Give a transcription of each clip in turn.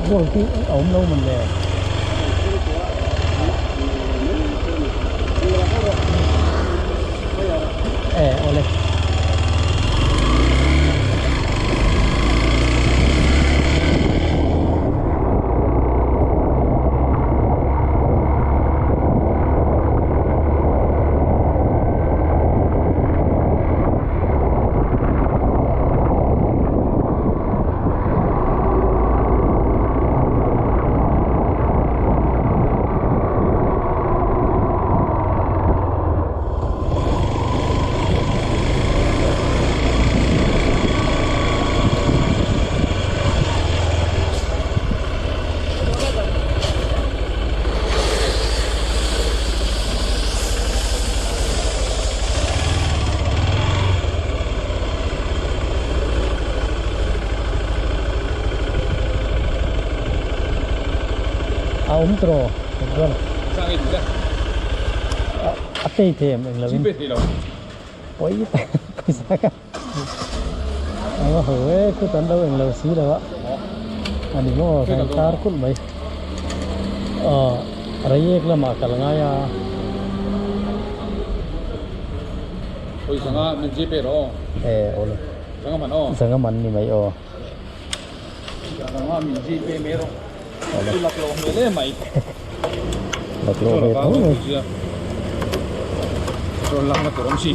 Goal khi a awm lo mawn le. E awle. A awm tawh chuan a pay thei em englo in pawi pawisa ka a ho e khut an lo englo si lo a ani maw kan tar kulh mai aw reiek lamah kal ngai a. Pawisa min zip e rawh aw. E awle. Zanga man aw. Zanga man ni mai aw. Zanga min zip e mai rawh. Awle. Chu lak lo hmel e mai. Lak lo ve tho mai. Rawn lak na tur awm si.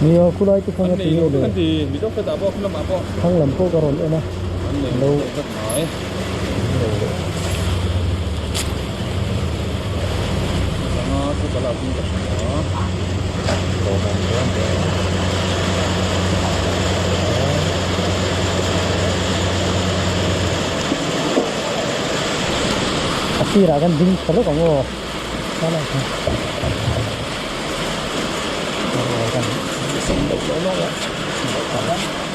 Ni aw khulai te khan a ti nge le. An ti mi deuh hret ah pawh khulama pawh. Thang lam pawh ka rawn en a. An nei lo hret mai. Zanga chu ka lak in ka hria. A sirah khan ding tha lawk ang aw tah khan kan sen deuh lawk lawk a.